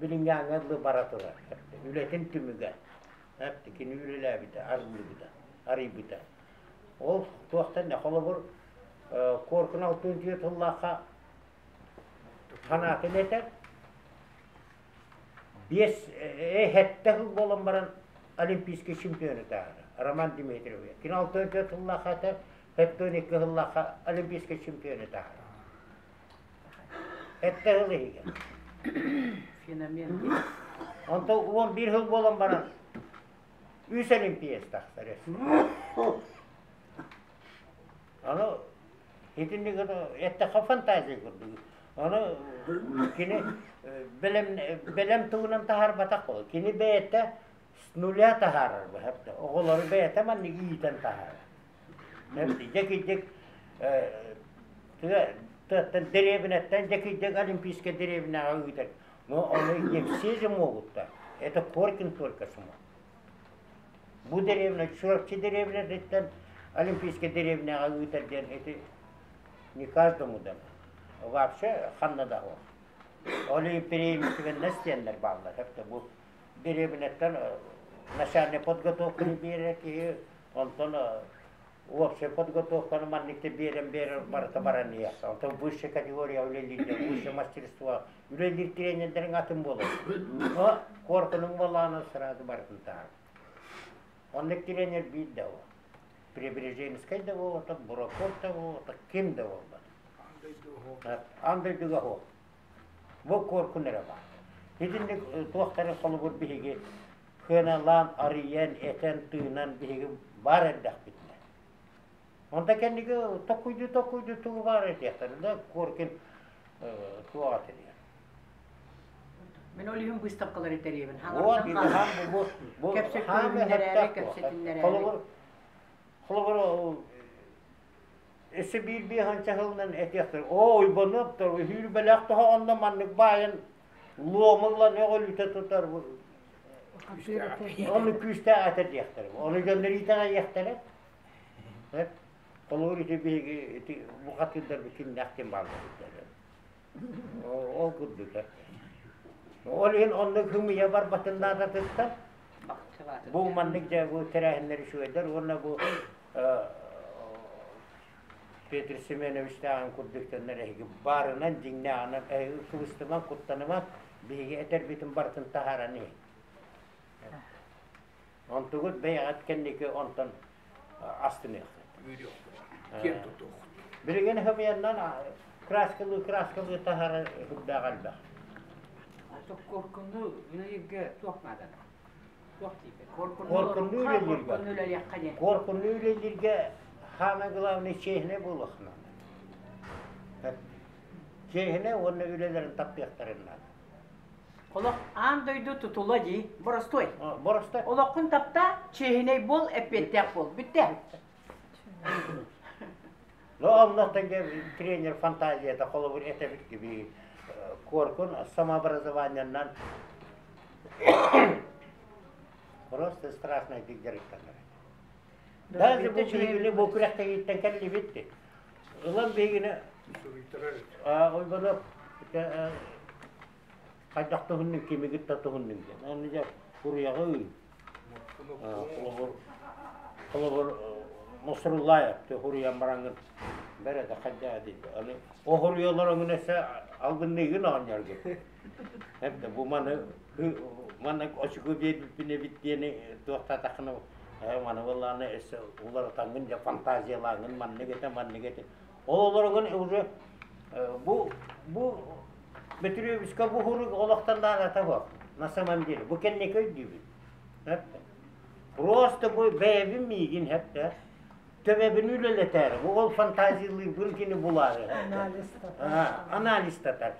билиҥҥээҥҥэ дылы бара турар. Үлэтин түмүгэ. Кини үлэлээбитэ, арыллыбыта, арыйбыта. Ол туохтан да холобур Куоркун алтын түөрт сыллаахха санаатын этэр. Биэс эһэттэ сыл буолан баран олимпийский чемпион этэ Роман Дмитриевич. Кини 64 сыллаахха этэ, 72 сыллаахха олимпийский чемпион этэ. Эттэ сыл иһигэр. Феномен. Онтон 11 сыл буолан баран үс олимпиец тахсар. Аны итинник эттэххэ фантазия курдук. Ону кини бэлэм, бэлэм тугунан таһаарбатах буолар. Кини бэйэтэ с нуля таһаарар быһа. Оҕолору бэйэтэ маннык иитэн таһаарар. Дьэкийдик тыаттан дэриэбинэттэн дьэкийдик Олимпийскай дэриэбинэҕэ ыытар. Но ону не все же могут так. Это Коркин только смог. Бу дэриэбинэ Чурапчы дэриэбинэтиттэн Олимпийскай дэриэбинэҕэ ыытар диэн ити не каждому дано. Вообще ханна да суох. Ол преимущественность диэннэр бааллар. Бу дэриэбинэттэн начальная подготовканы биэрэр киһи, онтон общая подготовканы манныкта биэрэн биэрэр барыта баран иһиэххэ. Онтон высшая категория үлэлиирдэр, высшее мастерство үлэлиир тренердэриҥ атын буолар. Но Коркунуҥ буоллаҕына сразу барытын таһар. Оннук тренер биир да ол. Преображенскай да буолбатах, Бураков да буолбатах, ким да буолбатах. Аан дойдуга суох. Бу Коркун эрэ баар. Итинник туохтары холобур биһиги сыаналаан, арыйан, этэн, тыынан биһиги баар эрдэхпитинэ. Онто кэнники токуйду-токуйду тугу баар этиэхтэрэ да Коркин туох этилиэр. Мин ол иһин быыстапкалары тэрийэбин. Вот, бу бу Кэпсэтиннэрээри, кэпсэтиннэрээри. Холобур, холобур өссө биир биэһанча сылынан этиэхтэр. Оо, уйбаныаптар, үһүүр бэлэх тоһоҕонно маннык баайан луому ылан өҕөлүтэ тутар. Ону күүстээх этэ диэхтэрэ. Ону дьоннор итэҕэйиэхтэрэ. Холобур ити биһиги ити бухатыырдарбыт кимнээх диэн бааллар Ол курдук. Ол иһин оннук хымыйа барбатын наадатыттан бу маннык дьэ бу тэрээһиннэр үчүгэйдэр уонна бу Петр Семеновичтааҕын курдук дьоннор эһиги баарынан дьиҥнээҕинэн эһиги кыбыстымаҥ, куттанымаҥ, биһиги этэрбитин барытын таһааран иһин. Онтугут бэйэҕит кэнники онтон астыныаххыт. Киэн тутуоххут. Билигин хымыйаннан краскалыы краскалыы таһаарар үрдээх элбэх. Коркуну үлэлииргэ туох наада? Туох диибин? Коркуну үлэлииргэ. Коркуну үлэлииргэ самое главное чиэһинэй буолуох наада. Чиэһинэй уонна үлэлэрин таптыахтарын наада. Олох аан дойду тутула дии. Боростой. Боростой. Олоххун тапта, чиэһинэй буол, эппиэттээх буол. Бүттэ. Ну, оннуктан тренер фантазията холобур этэбит киби Коркун самообразованиянан просто страшно дьарыктанар. Даже бу биһигини бу күрэхтэһииттэн кэллибит. Ылан биһигини Ойбонов хайдах туһуннуҥ, кими кытта туһуннуҥ диэн. Оны дьэ куруйаҕы ыы. Холобур, холобур Насруллаев хоруйан бараҥҥын бэрэ да хайдаа диэн. Аны оһуруйалар өҥүнэсэ албынныыгын оҕонньорго. Эбдэ бу маны манна очуку биэрбиппин эбит диэни туохтаатаххына маны буоллаҕына өссө уларытаҥҥын дьэ фантазиялааҥҥын маннык этэ маннык этэ ол олорогун уже бу бу Бөтүрүөбүскэ бу хурук олохтон наадата суох на самом деле бу кэнники өйдүүбүт просто бу бэйэбин миигин хэптэ төбөбүн үлэлэтээр бу ол фантазиялыырбын кини булаары анализтатар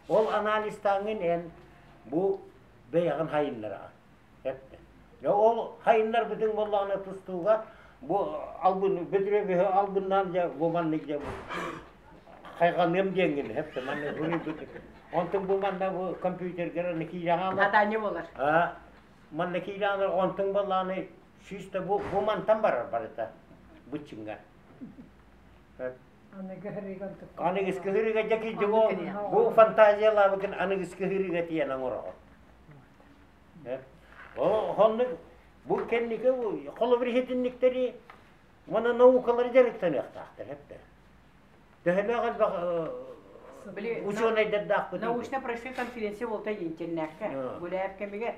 ол анализтааҥҥын эн бу бэйэҕин хайыннараҕын Эттэ. Ол хайыннарбытыҥ буоллаҕына тустууга бу албын Бөтүрүөбүһү албыннаан дьэ бу маннык дьэ бу хайҕаныам диэҥҥин эптэ манна суруйбут. Онтон бу манна бу компьютерга аны киирэҕэ Хатаанньа буолар. А манна киирэҕэ онтуҥ буоллаҕына чисто бу бу мантан барар барыта быччыҥҥа. Аныгыскы һырыыга дьэ кирдик бу фантазиялаабыкын аныгыскы һырыыга тиийэн оҥороҕун. Оннук бу кэнники холобур иһитинниктэри уонна наукалары дьарыктаныахтаахтар эптэр. Төһөлөөх элбэх учуонайдардаахпыт. Научно-практическая конференция буолта интернакка. Гуляев кэмигэр.